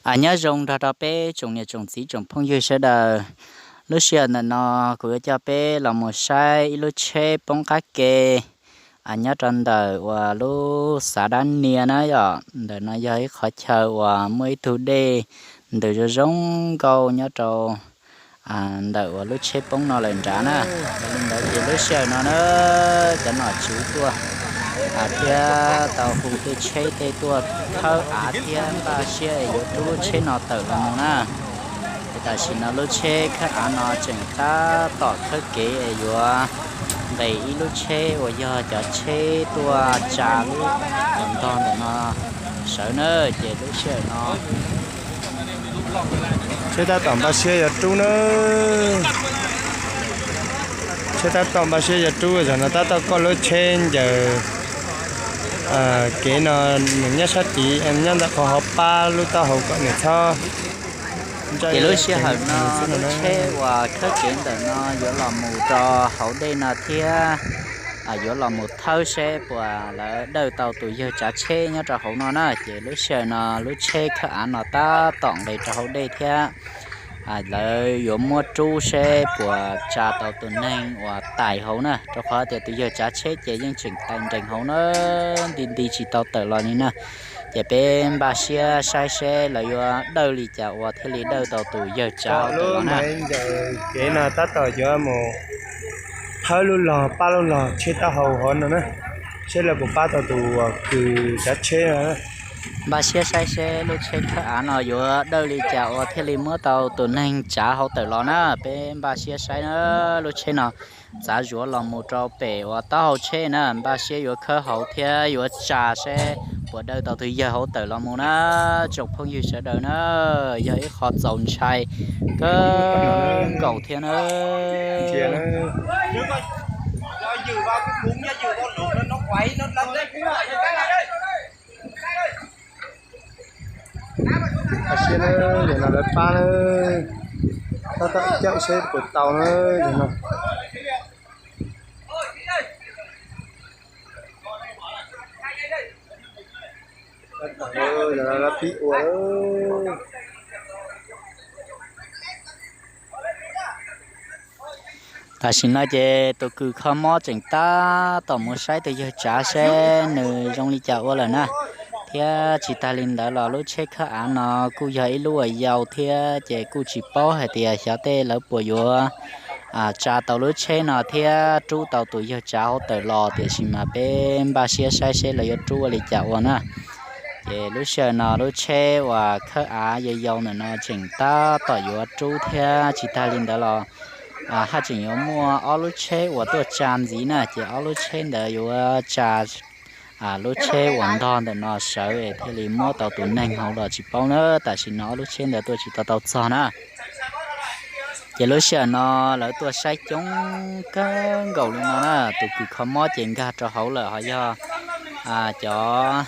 Nyob zoo nrog rau peb tsoom niam tsoom txiv tsoom phooj ywg sawv daws. Lub sij hawm ntawm no kuv yuav coj peb los mus saib ib lub tsheb poob qab ke nyob rau ntawm uas lub xav dab nias na yom. Ntawm no yog ib qhov chaw uas muaj ib tug dej ntws zoo zoo nkauj nyob rau ntawm uas lub tsheb poob no lawm nrad na. Yog li ntawd ces lub sij hawm no na, cov nom tswv tuaj thiab tau hu tej tsheb tej tuaj khawb av thiab npaj siab es yuav rub lub tsheb no tawm los mus na. Ces tam sim no lub tsheb khawb av no tseem tab tom khawb kev es yuav nqes ib lub tsheb uas yog cov tsheb tuaj tsa lub ntog ntawm no sawv na. Ces lub sij hawm no tsheb tab tom npaj siab yuav rub na. Tsheb tab tom npaj siab yuav rub, zaum no tab tom koj lub tsheb ncaws kev no, nws nyob sab tid, nyob ntawm qhov hauv pab lub taub hau kom nws txhob. Ces lub sij hawm no lub tsheb uas khawb kev ntawm no yuav los mus rau hauv dej no thiab yuav los mus thawb seb puas lawv dawj tau tus yawg tsav tsheb nyob rau hauv no na. Ces lub sij hawm no lub tsheb khawb av no tab tom nqes rau hauv dej thiab lawv yuav muab rub seb puas tsa tau tus neeg uas tais hauv na, rau qhov tias tus yawg tsav tsheb ces yeej tseem tais nrees hauv na, nti nti tsis tau tawm los li na. Ces peb npaj siab saib seb lawv yuav dawj li cas uas thiaj li dawj tau tus yawg tsav hauv tawm los na. Kev no tab tom yuav mus thawb lub log pab lub log tsheb taub hau hauv no na, seb lawv puas pab tau tus uas kws tsav tsheb no. Npaj siab saib seb lub tsheb khawb av no yuav dawj li cas uas thiaj li muab tau tus neeg tsav hauv tawm los na. Peb npaj siab saib na, lub tsheb no txav zuav los mus rau pem uas taub hau tsheb na, npaj siab yuav khawb hauv thiab yuav tsa seb puas dawj tau tus yawg hauv tawm los mus na. Tsoom phooj ywg sawv daws na, yog ib qho txaus ntshai kawg nkaus thiab na. Tam sim no lawv pab na, tab tom caum seb puas tau na. Pib ua. Tam sim no ces tus kws kho mob tseem tab tom mus saib tus yawg tsav seb nws zoo li cas ua lawm na. Thiab tsis tag li ntawd los lub tsheb khawb av no kuj yog ib lub uas yau thiab ces kuj tsis paub hais tias xyov tej lawv puas yuav tsa tau lub tsheb no thiab rub tau tus yawg tsav hauv tawm los, tiam sis mas peb npaj siab saib seb lawv yuav rub ua li cas ua na. Ces lub sij hawm no lub tsheb uas khawb av yau yau ntawm no tseem tab tom yuav rub thiab tsis tag li ntawd los haj tseem yuav muaj ob lub tsheb uas tuaj tsa ntxiv na, ces ob lub tsheb ntawd yuav tsa lub tsheb uas ntog ntawm no sawv es thiaj li muab tau tus neeg hauv los tsis paub na. Tam sim no ob lub tsheb ntawd tuaj tsis tau tau txog na. Ces lub sij hawm no lawv tuaj saib coob kawg nkaus li no na, tus kws kho mob ces nkag rau hauv lawm, ho yog cov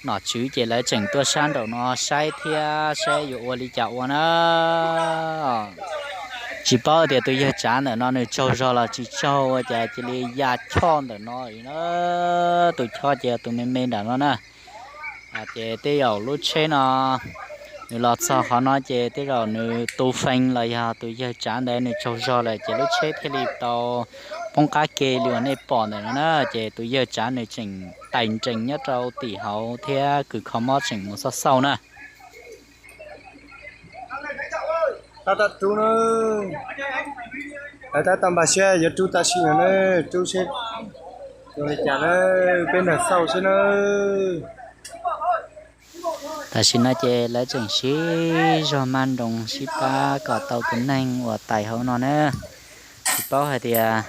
nom tswv ces lawv tseem tuaj sab nraum no saib thiab saib yuav ua li cas ua na. Tsis paub tias tus yawg tsav ntawm no nws tsaug zog los tsis tsaug ua cas cia li ya choj ntawm no na. Tus choj ces tus me me nram no na. Ces tej zaum lub tsheb no nws los txog qhov no ces tej zaum nws tu fees los yog tus yawg tsav ntawd nws tsaug zog lawm ces lub tsheb thiaj li tau poob qab ke li uas nej pom ntawm no na. Ces tus yawg tsav nws tseem tais nrees nyob rau tim hauv thiab kws kho mob tseem mus xauj xauj na. Tab tom rub na, lawv tab tom npaj siab yuav rub tam sim no na, rub seb zoo li cas na, peb nrog xauj seb na. Tam sim no ces lawv tseem sib zog maj nroos sib pab kom tau tus neeg uas tais hauv no na. Tsis paub hais tias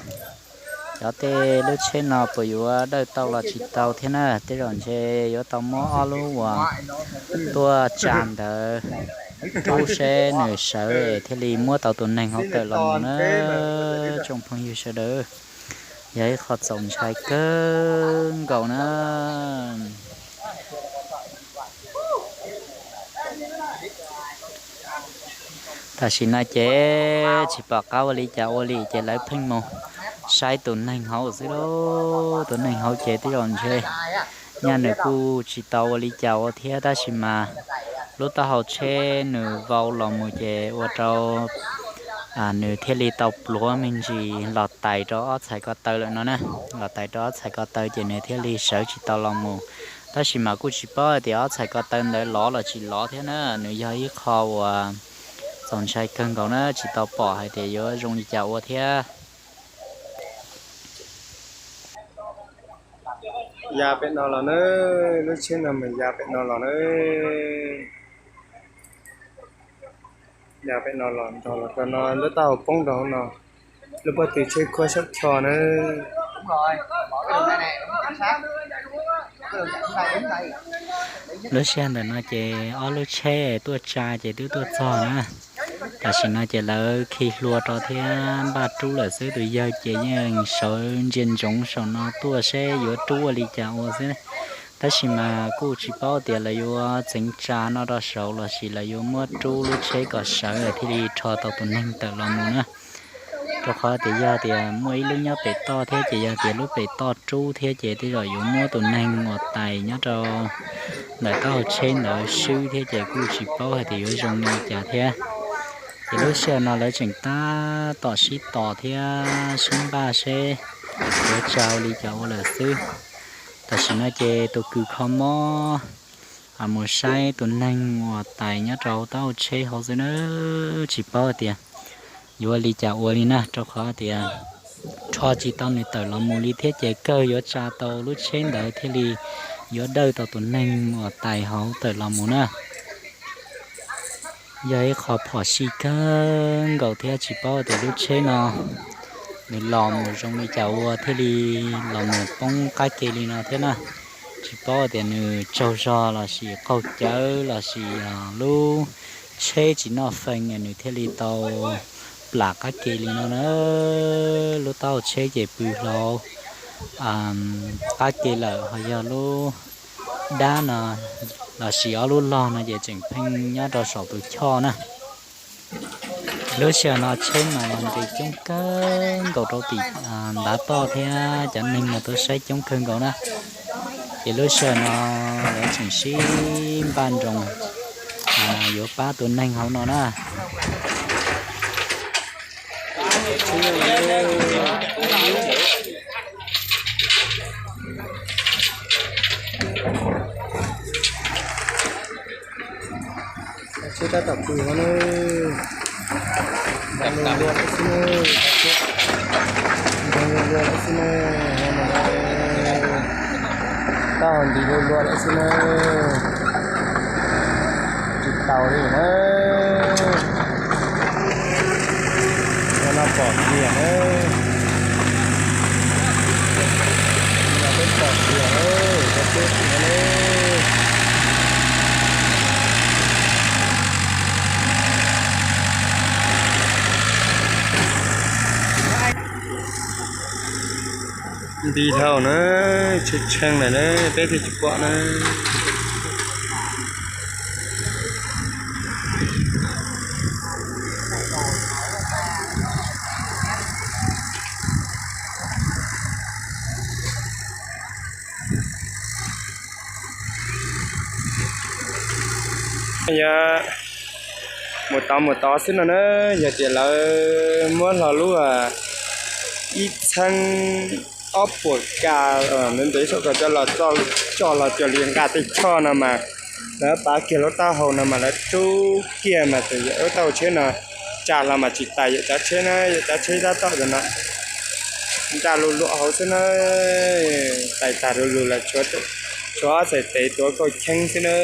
cov tej lub tsheb no puas yuav dawj tau los tsis tau thiab na. Tej zaum ntshe yuav tau muab ob lub uas tuaj tsa ntawd rub seb nws sawv thiaj li muab tau tus neeg hauv tawm los mus na. Tsoom phooj ywg sawv daws, yog ib qho txaus ntshai kawg nkaus na. Tam sim no ces tsis pom qab ua li cas ua li ces lawv pheej mus saib tus neeg hauv xwb lauj. Tus neeg hauv ces tej zaum ntshe nyaj nws kuj tsis tau ua li cas ua thiab tab sis mas Lub taub hau tsheb nws vau los mus ces ua rau nws thiaj li tau pluav me ntsis los tais rau ob txhais ko taw lawm no na. Los tais rau ob txhais ko taw ces nws thiaj li sawv tsis tau los mus. Tab sis mas kuj tsis paub hais tias ob txhais ko taw ntawd lov los tsis lov thiab na, nws yog ib qho uas txaus ntshai kawg nkaus na, tsis tau pom hais tias yuav zoo li cas ua thiab. Ya pem no los na, lub tsheb no mas ya pem no los na. Ya pem no los nrog los rau no, lub taub hau poob rau hauv no, lub pob tw tsheb khuab saum cho na. Lub sij hawm ntawm no ces ob lub tsheb tuaj tsa ces twb tuaj txog na. Tam sim no ces lawv khi hlua rau thiab npaj rub lawm xwb, tus yawg ces yeej sawv ntsia ntsoov saum no tuaj seb yuav rub ua li cas ua xwb. Tab sis mas kuj tsis paub tias lawv yuav txeev tsa noj rau saud los sis lawv yuav muab rub lub tsheb kom sawv thiaj li rho tau tus neeg tawm los mus na. Rau qhov tias yog tias muaj ib lub nyob pem toj thiab ces yog tias lub pem toj rub thiab ces tej zaum yuav muab tus neeg uas tais nyob rau ntawm taub hau tsheb ntawd swb thiab ces kuj tsis paub hais tias yuav zoo li cas thiab. Ces lub sij hawm no lawv tseem tab tom sib tos thiab sib npaj seb yuav tsa ua li cas ua lawm xwb. Tam sim no ces tus kws kho mob mus saib tus neeg uas tais nyob rau taub hau tsheb hauv xwb na, tsis paub tias yuav li cas ua li na, rau qhov tias rho tsis tau nws tawm los mus li thiab ces kawg yuav tsa tau lub tsheb ntawd thiaj li yuav dawj tau tus neeg uas tais hauv tawm los mus na. Yog ib qho phom sij kawg nkaus thiab tsis paub tias lub tsheb no nws los mus zoo li cas ua thiaj li los mus poob qab ke li no thiab na. Tsis paub tias nws tsaug zog los sis qaug cawv los sis lub tsheb tsis noj fees nws thiaj li tau plam qab ke li no na. Lub taub hau tsheb ces pw hlo qab ke lawm, ho yog lub dab no los sis ob lub log no ces tseem pheej nyob rau saum tus choj na. Lub sij hawm no tsheb mas nqis coob kawg nkaus rau tim ntav toj thiab cov neeg mas tuaj saib coob kawg nkaus na. Ces lub sij hawm no lawv tseem sib npaj nroos yuav pab tus neeg hauv no na. Tsheb tab tom pw no na, nrog luag lawm xwb na, nrog luag lawm xwb na, taub hau ntis luag lawm xwb na, tsis taus li na. Cov no pom kiag na, no peb pom kiag na, cov tub kiag na. Nti dhau na, tshee tshee lawm na, peb thiaj tsis pom na. Yog mus tod mus tod xwb no na, yog tias lawv muab hlo lub ib txheeb ob puas ka ntawd ntawd saum ko coj los tso, los cov li nqa tej choj no mas lawv pav kiag lub taub hau no mas lawv rub kiag mas tus yawm lub taub hau tsheb no tsa hlo mas tsis tais yawm cov tsheb na, yawm cov tsheb tab tom no nra lug luam hauv xwb na, tais tag lug lug los tshuav ob txhais tes tuav kauj cheeb xwb na.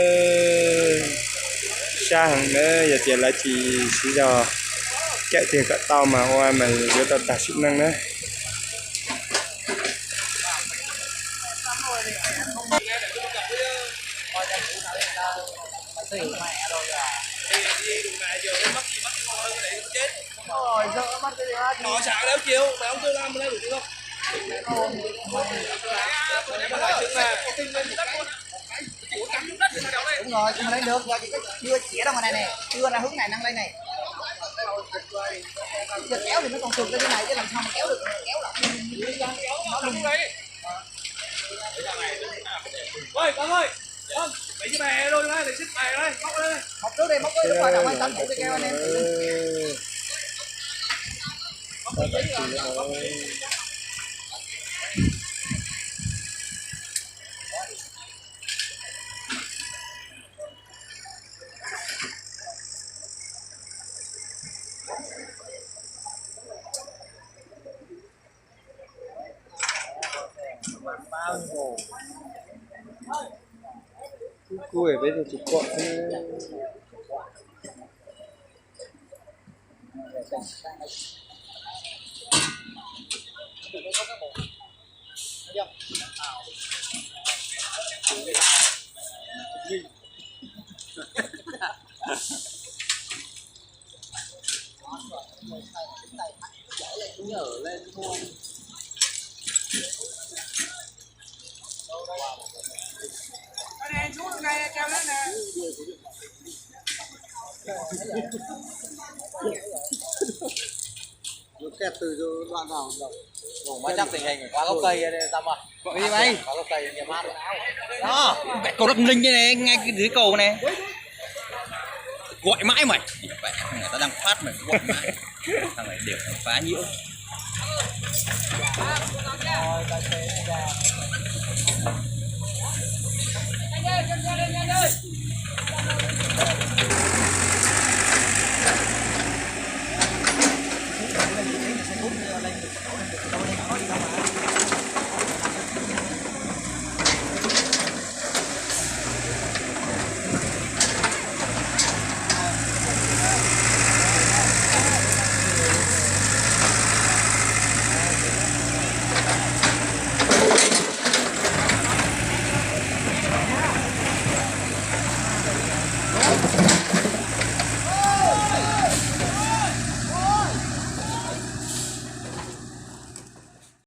Sab heev na, yog tias lawv tsis siv zog cawm tiag kom tau mas ua mas yuav tau tag sim neej na. Đúng rồi, mình lên được, giờ chỉ có đưa chĩa ra ngoài này này, đưa ra hướng này, nâng lên này. Giờ kéo thì nó còn trượt ra thế này chứ làm sao mà kéo được, kéo lỏng nó lung. Ơi, con ơi, con. Mày với mày luôn đấy, mày xếp mày đấy, móc đấy. Móc trước đi, móc trước đi, móc trước đi, móc trước đi. Kuj peb tug tsis pom xwb. Ua cab tình hình khóa gốc cây, tao mà. Gọi đi mày. Khóa gốc cây nhiều mát. Đó, mẹ cầu đắp ninh như này, ngay cái dưới cầu này. Gọi mãi mày. Mẹ tao đang phát mày gọi mãi. Thằng này điểm phá nhiễu.